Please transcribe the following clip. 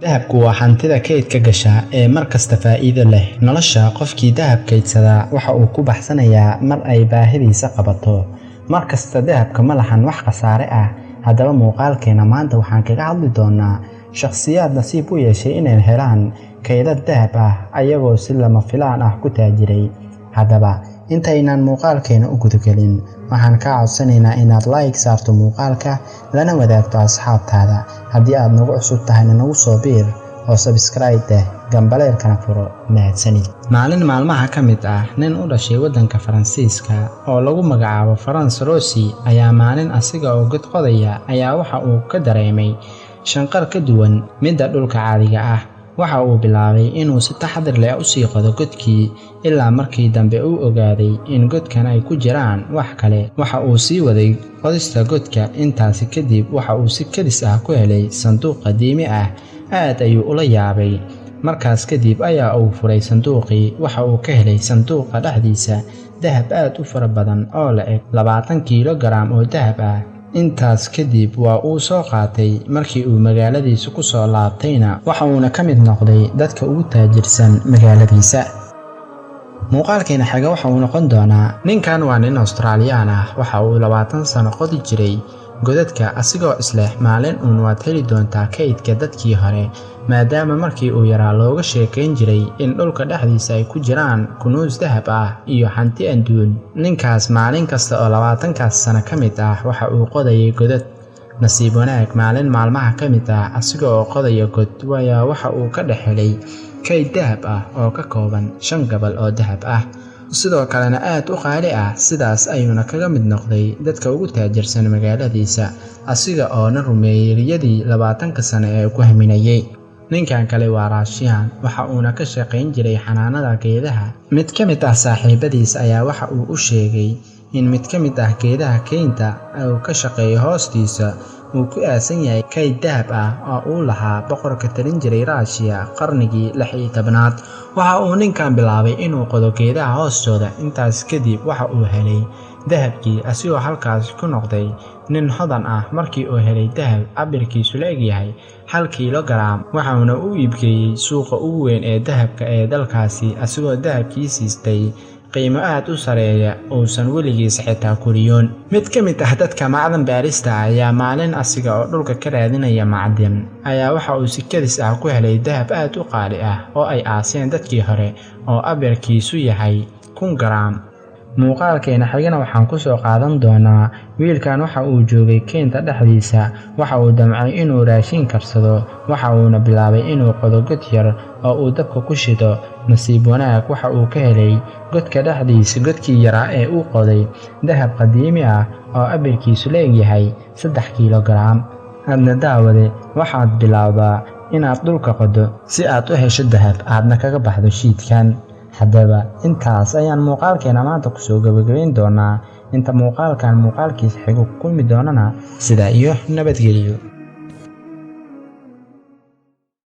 Dahabku waa hantida kaydka gasha ee mar kasta faa'iido leh. Nolosha qofkii dahab kaydsadaa waxa uu ku baxsanayaa mar ay baahidiisa qabato. Mar kasta dahabka ma lahan wax khasaare ah. Haddaba muuqaalkeena maanta waxaan kaga hadli doonaa shakhsiyaad nasiib u yeeshay inay helaan kaydad dahab ah ayagoo si lama filaan ah ku taajiray. Haddaba intaynaan muuqaalkeena u gudagelin, waxaan kaa codsanaynaa inaad like saarto muuqaalka, lana wadaagto asxaabtaada. Haddii aad nagu cusub tahayna, nagu soo biir oo subscribe deh, gambaleelkana furo. Mahadsanid. Maalin maalmaha ka mid ah, nin u dhashay waddanka Faransiiska oo lagu magacaabo Frans Rossi ayaa maalin asiga oo god qodaya ayaa waxa uu ka dareemay shanqar ka duwan midda dhulka caadiga ah. Waxa uu bilaabay inuu si taxadir leh u sii qodo godkii, ilaa markii dambe uu ogaaday in godkan ay ku jiraan wax kale. Waxa uu sii waday qodista godka. Intaasi kadib waxa uu si kedis ah ku helay sanduuq qadiimi ah. Aad ayuu ula yaabay. Markaas kadib ayaa uu furay sanduuqii. Waxa uu ka helay sanduuqa dhexdiisa dahab aad u fara badan oo la eg 20 kiilogaraam oo dahab ah. Intaas kadib waa uu soo qaatay. Markii uu magaaladiisa ku soo laabtayna, waxa uuna ka mid noqday dadka ugu taajirsan magaaladiisa. Muuqaalkeena xiga waxa uu noqon doonaa: ninkan waa nin Australiyaan ah. Waxa uu 20 sano qodi jiray godadka, asigoo isleh maalin uun waad heli doontaa kaydka dadkii hore, maadaama markii uu yaraa looga sheekayn jiray in dhulka dhexdiisa ay ku jiraan kunuus dahab ah iyo hanti adduun. Ninkaas maalin kasta oo 20-kaas sano ka mid ah waxa uu qodayay godad. Nasiib wanaag, maalin maalmaha ka mid ah, asiga oo qodaya god ayaa waxa uu ka dhex helay kayd dahab ah oo ka kooban shan gabal oo dahab ah, sidoo kalena aad u qaali ah. Sidaas ayuuna kaga mid noqday dadka ugu taajirsan magaaladiisa, asiga oona rumeeyey riyadii 20-ka sano ee ku haminayay. Ninkan kale waa Raashiyaan, waxa uuna ka shaqayn jiray xanaanada geedaha. Mid ka mid ah saaxiibadiis ayaa waxa uu u sheegay in mid ka mid ah geedaha keynta uu ka shaqeeyo hoostiisa uu ku aasan yahay kayd dahab ah oo uu lahaa boqorka talin jiray Raashiya qarnigii 16aad. Waxa uu ninkan bilaabay inuu qodo geedaha hoostooda. Intaas kadib waxa uu helay dahabkii, asigoo halkaas ku noqday nin hodan ah markii uu helay dahab cabirkiisu la egyahay 1 kiilogaraam. Waxauna u iibgeeyey suuqa ugu weyn ee dahabka ee dalkaasi, asigoo dahabkii siistay qiimo aad u sareeya uusan weligiis xitaa kuriyoon. Mid ka mid ah dadka macdan baarista ayaa maalin asiga oo dhulka ka raadinaya macdan ayaa waxa uu si kedis ah ku helay dahab aad u qaali ah oo ay aaseen dadkii hore oo cabirkiisu yahay 1000 garaam. Muuqaalkeena xigana waxaan ku soo qaadan doonaa: wiilkan waxa uu joogay keynta dhexdiisa. Waxa uu damcay inuu raashin karsado, waxa uuna bilaabay inuu qodo god yar oo uu dabka ku shido. Nasiib wanaag, waxa uu ka helay godka dhexdiisa, godkii yaraa ee uu qoday, dahab qadiimi ah oo cabirkiisu la egyahay 3 kiilogaraam. Adna daawade, waxaad bilowdaa inaad dhulka qodo si aad u hesho dahab aadna kaga baxdo shiidkan. Haddaba intaas ayaan muuqaalkeena maanta kusoo gabagabayn doonaa. Inta muuqaalkan muuqaalkiisa xigo ku kulmi doonana, sidaa iyo nabadgelyo.